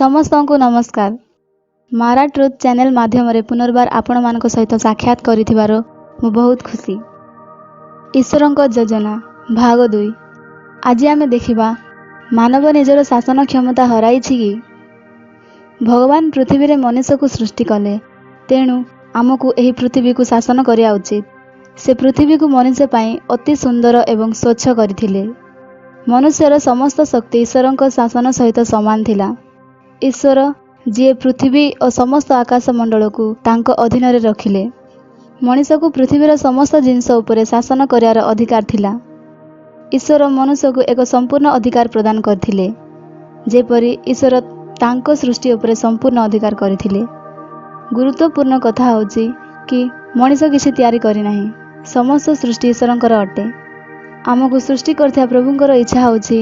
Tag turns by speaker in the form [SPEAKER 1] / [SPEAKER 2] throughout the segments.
[SPEAKER 1] ସମସ୍ତଙ୍କୁ ନମସ୍କାର। ମାରା ଟ୍ରୁଥ୍ ଚ୍ୟାନେଲ୍ ମାଧ୍ୟମରେ ପୁନର୍ବାର ଆପଣମାନଙ୍କ ସହିତ ସାକ୍ଷାତ କରିଥିବାରୁ ମୁଁ ବହୁତ ଖୁସି। ଈଶ୍ୱରଙ୍କ ଯୋଜନା ଭାଗ 2। ଆଜି ଆମେ ଦେଖିବା, ମାନବ ନିଜର ଶାସନ କ୍ଷମତା ହରାଇଛି କି? ଭଗବାନ ପୃଥିବୀରେ ମନୁଷ୍ୟକୁ ସୃଷ୍ଟି କଲେ, ତେଣୁ ଆମକୁ ଏହି ପୃଥିବୀକୁ ଶାସନ କରିବା ଉଚିତ। ସେ ପୃଥିବୀକୁ ମନୁଷ୍ୟ ପାଇଁ ଅତି ସୁନ୍ଦର ଏବଂ ସ୍ୱଚ୍ଛ କରିଥିଲେ। ମନୁଷ୍ୟର ସମସ୍ତ ଶକ୍ତି ଈଶ୍ୱରଙ୍କ ଶାସନ ସହିତ ସମାନ ଥିଲା। ଈଶ୍ୱର, ଯିଏ ପୃଥିବୀ ଓ ସମସ୍ତ ଆକାଶମଣ୍ଡଳକୁ ତାଙ୍କ ଅଧୀନରେ ରଖିଲେ, ମଣିଷକୁ ପୃଥିବୀର ସମସ୍ତ ଜିନିଷ ଉପରେ ଶାସନ କରିବାର ଅଧିକାର ଥିଲା। ଈଶ୍ୱର ମନୁଷ୍ୟକୁ ଏକ ସମ୍ପୂର୍ଣ୍ଣ ଅଧିକାର ପ୍ରଦାନ କରିଥିଲେ, ଯେପରି ଈଶ୍ୱର ତାଙ୍କ ସୃଷ୍ଟି ଉପରେ ସମ୍ପୂର୍ଣ୍ଣ ଅଧିକାର କରିଥିଲେ। ଗୁରୁତ୍ୱପୂର୍ଣ୍ଣ କଥା ହେଉଛି କି ମଣିଷ କିଛି ତିଆରି କରିନାହିଁ, ସମସ୍ତ ସୃଷ୍ଟି ଈଶ୍ୱରଙ୍କର ଅଟେ। ଆମକୁ ସୃଷ୍ଟି କରିଥିବା ପ୍ରଭୁଙ୍କର ଇଚ୍ଛା ହେଉଛି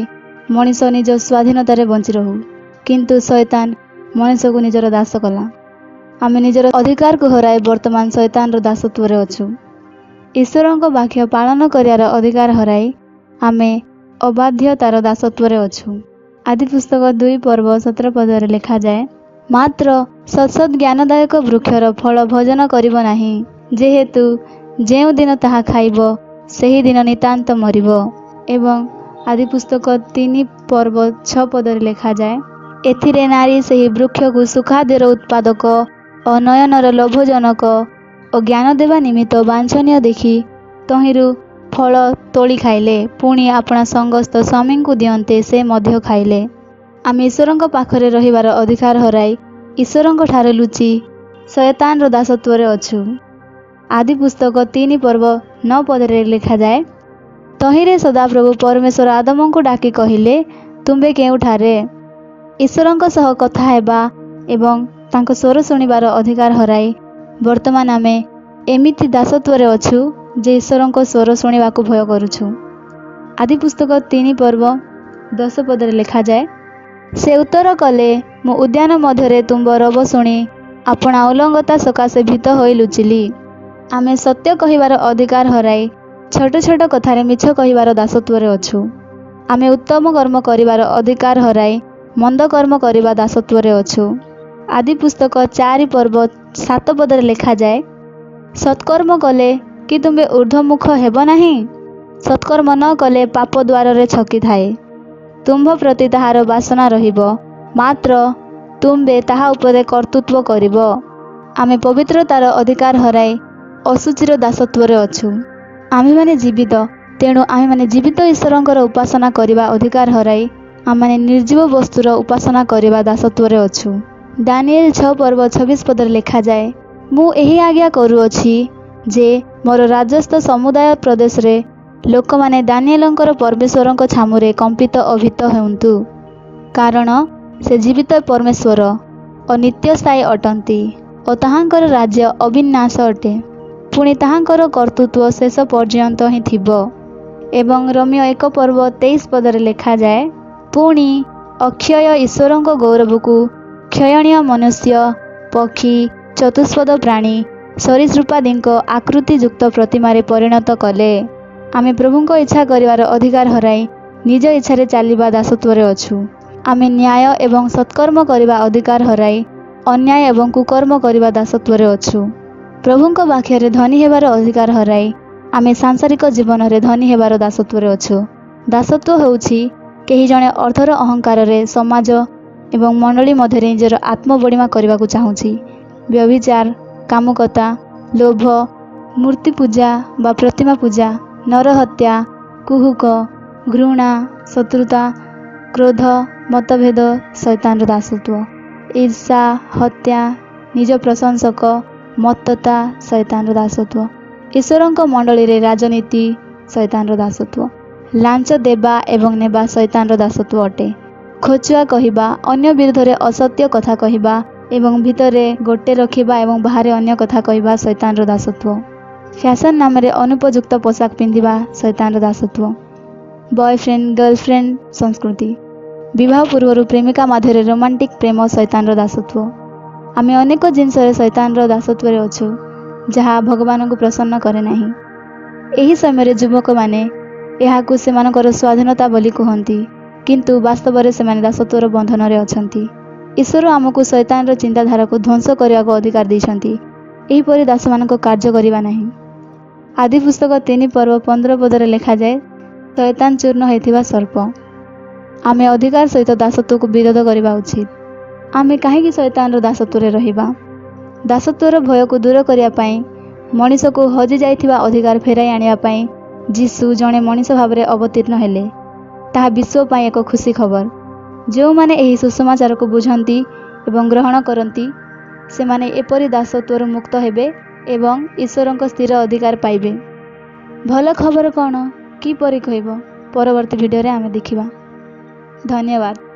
[SPEAKER 1] ମଣିଷ ନିଜ ସ୍ୱାଧୀନତାରେ ବଞ୍ଚି ରହୁ, କିନ୍ତୁ ଶୟତାନ ମଣିଷକୁ ନିଜର ଦାସ କଲା। ଆମେ ନିଜର ଅଧିକାରକୁ ହରାଇ ବର୍ତ୍ତମାନ ଶୟତାନର ଦାସତ୍ୱରେ ଅଛୁ। ଈଶ୍ୱରଙ୍କ ବାକ୍ୟ ପାଳନ କରିବାର ଅଧିକାର ହରାଇ ଆମେ ଅବାଧ୍ୟତାର ଦାସତ୍ୱରେ ଅଛୁ। ଆଦି ପୁସ୍ତକ 2 ପର୍ବ 17 ପଦରେ ଲେଖାଯାଏ, ମାତ୍ର ସତ୍ସତ୍ ଜ୍ଞାନଦାୟକ ବୃକ୍ଷର ଫଳ ଭୋଜନ କରିବ ନାହିଁ, ଯେହେତୁ ଯେଉଁଦିନ ତାହା ଖାଇବ, ସେହିଦିନ ନିତାନ୍ତ ମରିବ। ଏବଂ ଆଦି ପୁସ୍ତକ 3 ପର୍ବ 6 ପଦରେ ଲେଖାଯାଏ, ଏଥିରେ ନାରୀ ସେହି ବୃକ୍ଷକୁ ସୁଖାଦ୍ୟର ଉତ୍ପାଦକ ଓ ନୟନର ଲୋଭଜନକ ଓ ଜ୍ଞାନ ଦେବା ନିମିତ୍ତ ବାଞ୍ଛନୀୟ ଦେଖି ତହିଁରୁ ଫଳ ତୋଳି ଖାଇଲେ। ପୁଣି ଆପଣା ସଙ୍ଗସ୍ଥ ସ୍ୱାମୀଙ୍କୁ ଦିଅନ୍ତେ ସେ ମଧ୍ୟ ଖାଇଲେ। ଆମେ ଈଶ୍ୱରଙ୍କ ପାଖରେ ରହିବାର ଅଧିକାର ହରାଇ ଈଶ୍ୱରଙ୍କ ଠାରୁ ଲୁଚି ଶୟତାନର ଦାସତ୍ୱରେ ଅଛୁ। ଆଦି ପୁସ୍ତକ 3 ପର୍ବ 9 ପଦରେ ଲେଖାଯାଏ, ତହିଁରେ ସଦାପ୍ରଭୁ ପରମେଶ୍ୱର ଆଦମଙ୍କୁ ଡାକି କହିଲେ, ତୁମ୍ଭେ କେଉଁଠାରେ? ଈଶ୍ୱରଙ୍କ ସହ କଥା ହେବା ଏବଂ ତାଙ୍କ ସ୍ୱର ଶୁଣିବାର ଅଧିକାର ହରାଇ ବର୍ତ୍ତମାନ ଆମେ ଏମିତି ଦାସତ୍ୱରେ ଅଛୁ ଯେ ଈଶ୍ୱରଙ୍କ ସ୍ୱର ଶୁଣିବାକୁ ଭୟ କରୁଛୁ। ଆଦି ପୁସ୍ତକ 3 ପର୍ବ 10 ପଦରେ ଲେଖାଯାଏ, ସେ ଉତ୍ତର କଲେ, ମୁଁ ଉଦ୍ୟାନ ମଧ୍ୟରେ ତୁମ୍ଭ ରବ ଶୁଣି ଆପଣା ଉଲଙ୍ଗତା ସକାଶେ ଭୀତ ହୋଇ ଲୁଚିଲି। ଆମେ ସତ୍ୟ କହିବାର ଅଧିକାର ହରାଇ ଛୋଟ ଛୋଟ କଥାରେ ମିଛ କହିବାର ଦାସତ୍ୱରେ ଅଛୁ। ଆମେ ଉତ୍ତମ କର୍ମ କରିବାର ଅଧିକାର ହରାଇ ମନ୍ଦ କର୍ମ କରିବା ଦାସତ୍ୱରେ ଅଛୁ। ଆଦି ପୁସ୍ତକ 4 ପର୍ବ 7 ପଦରେ ଲେଖାଯାଏ, ସତ୍କର୍ମ କଲେ କି ତୁମ୍ଭେ ଊର୍ଦ୍ଧ୍ୱମୁଖ ହେବ ନାହିଁ? ସତ୍କର୍ମ ନ କଲେ ପାପ ଦ୍ୱାରରେ ଛକିଥାଏ, ତୁମ୍ଭ ପ୍ରତି ତାହାର ବାସନା ରହିବ, ମାତ୍ର ତୁମ୍ଭେ ତାହା ଉପରେ କର୍ତ୍ତୃତ୍ୱ କରିବ। ଆମେ ପବିତ୍ରତାର ଅଧିକାର ହରାଇ ଅଶୁଚିର ଦାସତ୍ୱରେ ଅଛୁ। ଆମ୍ଭେମାନେ ଜୀବିତ, ତେଣୁ ଆମ୍ଭେମାନେ ଜୀବିତ ଈଶ୍ୱରଙ୍କର ଉପାସନା କରିବା ଅଧିକାର ହରାଇ ଆମମାନେ ନିର୍ଜୀବ ବସ୍ତୁର ଉପାସନା କରିବା ଦାସତ୍ୱରେ ଅଛୁ। ଦାନିଏଲ 6 ପର୍ବ 26 ପଦରେ ଲେଖାଯାଏ, ମୁଁ ଏହି ଆଜ୍ଞା କରୁଅଛି ଯେ ମୋର ରାଜସ୍ଥ ସମୁଦାୟ ପ୍ରଦେଶରେ ଲୋକମାନେ ଦାନିଏଲଙ୍କର ପରମେଶ୍ୱରଙ୍କ ଛାମୁରେ କମ୍ପିତ ଓ ଭୀତ ହୁଅନ୍ତୁ, କାରଣ ସେ ଜୀବିତ ପରମେଶ୍ୱର ଓ ନିତ୍ୟସ୍ଥାୟୀ ଅଟନ୍ତି ଓ ତାହାଙ୍କର ରାଜ୍ୟ ଅବିନାଶ ଅଟେ, ପୁଣି ତାହାଙ୍କର କର୍ତ୍ତୃତ୍ୱ ଶେଷ ପର୍ଯ୍ୟନ୍ତ ହିଁ ଥିବ। ଏବଂ ରୋମୀୟ 1 ପର୍ବ 23 ପଦରେ ଲେଖାଯାଏ, ପୁଣି ଅକ୍ଷୟ ଈଶ୍ୱରଙ୍କ ଗୌରବକୁ କ୍ଷୟଣୀୟ ମନୁଷ୍ୟ, ପକ୍ଷୀ, ଚତୁଷ୍ପଦ ପ୍ରାଣୀ, ସରୀସୃପାଦିଙ୍କ ଆକୃତିଯୁକ୍ତ ପ୍ରତିମାରେ ପରିଣତ କଲେ। ଆମେ ପ୍ରଭୁଙ୍କ ଇଚ୍ଛା କରିବାର ଅଧିକାର ହରାଇ ନିଜ ଇଚ୍ଛାରେ ଚାଲିବା ଦାସତ୍ୱରେ ଅଛୁ। ଆମେ ନ୍ୟାୟ ଏବଂ ସତ୍କର୍ମ କରିବା ଅଧିକାର ହରାଇ ଅନ୍ୟାୟ ଏବଂ କୁକର୍ମ କରିବା ଦାସତ୍ୱରେ ଅଛୁ। ପ୍ରଭୁଙ୍କ ବାକ୍ୟରେ ଧନୀ ହେବାର ଅଧିକାର ହରାଇ ଆମେ ସାଂସାରିକ ଜୀବନରେ ଧନୀ ହେବାର ଦାସତ୍ୱରେ ଅଛୁ। ଦାସତ୍ୱ ହେଉଛି କେହି ଜଣେ ଅର୍ଥର ଅହଙ୍କାରରେ ସମାଜ ଏବଂ ମଣ୍ଡଳୀ ମଧ୍ୟରେ ନିଜର ଆତ୍ମବଡ଼ିମା କରିବାକୁ ଚାହୁଁଛି। ବ୍ୟଭିଚାର, କାମୁକତା, ଲୋଭ, ମୂର୍ତ୍ତି ପୂଜା ବା ପ୍ରତିମା ପୂଜା, ନରହତ୍ୟା, କୁହୁକ, ଘୃଣା, ଶତ୍ରୁତା, କ୍ରୋଧ, ମତଭେଦ ଶୈତାନର ଦାସତ୍ୱ। ଈର୍ଷା, ହତ୍ୟା, ନିଜ ପ୍ରଶଂସକ, ମତ୍ତତା ଶୈତାନର ଦାସତ୍ୱ। ଈଶ୍ୱରଙ୍କ ମଣ୍ଡଳୀରେ ରାଜନୀତି ଶୈତାନର ଦାସତ୍ୱ। ଲାଞ୍ଚ ଦେବା ଏବଂ ନେବା ଶୈତାନର ଦାସତ୍ୱ ଅଟେ। ଖୋଚୁଆ କହିବା, ଅନ୍ୟ ବିରୁଦ୍ଧରେ ଅସତ୍ୟ କଥା କହିବା ଏବଂ ଭିତରେ ଗୋଟେ ରଖିବା ଏବଂ ବାହାରେ ଅନ୍ୟ କଥା କହିବା ଶୈତାନର ଦାସତ୍ୱ। ଫ୍ୟାସନ୍ ନାମରେ ଅନୁପଯୁକ୍ତ ପୋଷାକ ପିନ୍ଧିବା ଶୈତାନର ଦାସତ୍ୱ। ବୟଫ୍ରେଣ୍ଡ ଗର୍ଲଫ୍ରେଣ୍ଡ ସଂସ୍କୃତି, ବିବାହ ପୂର୍ବରୁ ପ୍ରେମିକା ମଧ୍ୟରେ ରୋମାଣ୍ଟିକ୍ ପ୍ରେମ ଶୈତାନର ଦାସତ୍ୱ। ଆମେ ଅନେକ ଜିନିଷରେ ଶୈତାନର ଦାସତ୍ୱରେ ଅଛୁ, ଯାହା ଭଗବାନଙ୍କୁ ପ୍ରସନ୍ନ କରେ ନାହିଁ। ଏହି ସମୟରେ ଯୁବକମାନେ ଏହାକୁ ସେମାନଙ୍କର ସ୍ୱାଧୀନତା ବୋଲି କୁହନ୍ତି, କିନ୍ତୁ ବାସ୍ତବରେ ସେମାନେ ଦାସତ୍ୱର ବନ୍ଧନରେ ଅଛନ୍ତି। ଈଶ୍ୱର ଆମକୁ ଶୟତାନର ଚିନ୍ତାଧାରାକୁ ଧ୍ୱଂସ କରିବାକୁ ଅଧିକାର ଦେଇଛନ୍ତି। ଏହିପରି ଦାସମାନଙ୍କ କାର୍ଯ୍ୟ କରିବା ନାହିଁ। ଆଦି ପୁସ୍ତକ 3 ପର୍ବ 15 ପଦରେ ଲେଖାଯାଏ, ଶୟତାନ ଚୂର୍ଣ୍ଣ ହୋଇଥିବା ସର୍ପ। ଆମେ ଅଧିକାର ସହିତ ଦାସତ୍ୱକୁ ବିରୋଧ କରିବା ଉଚିତ। ଆମେ କାହିଁକି ଶୟତାନର ଦାସତ୍ୱରେ ରହିବା? ଦାସତ୍ୱର ଭୟକୁ ଦୂର କରିବା ପାଇଁ, ମଣିଷକୁ ହଜିଯାଇଥିବା ଅଧିକାର ଫେରାଇ ଆଣିବା ପାଇଁ ଯୀଶୁ ଜଣେ ମଣିଷ ଭାବରେ ଅବତୀର୍ଣ୍ଣ ହେଲେ। ତାହା ବିଶ୍ୱ ପାଇଁ ଏକ ଖୁସି ଖବର। ଯେଉଁମାନେ ଏହି ସୁସମାଚାରକୁ ବୁଝନ୍ତି ଏବଂ ଗ୍ରହଣ କରନ୍ତି, ସେମାନେ ଏପରି ଦାସତ୍ୱରୁ ମୁକ୍ତ ହେବେ ଏବଂ ଈଶ୍ୱରଙ୍କ ସ୍ଥିର ଅଧିକାର ପାଇବେ। ଭଲ ଖବର କ'ଣ କିପରି କହିବ, ପରବର୍ତ୍ତୀ ଭିଡ଼ିଓରେ ଆମେ ଦେଖିବା। ଧନ୍ୟବାଦ।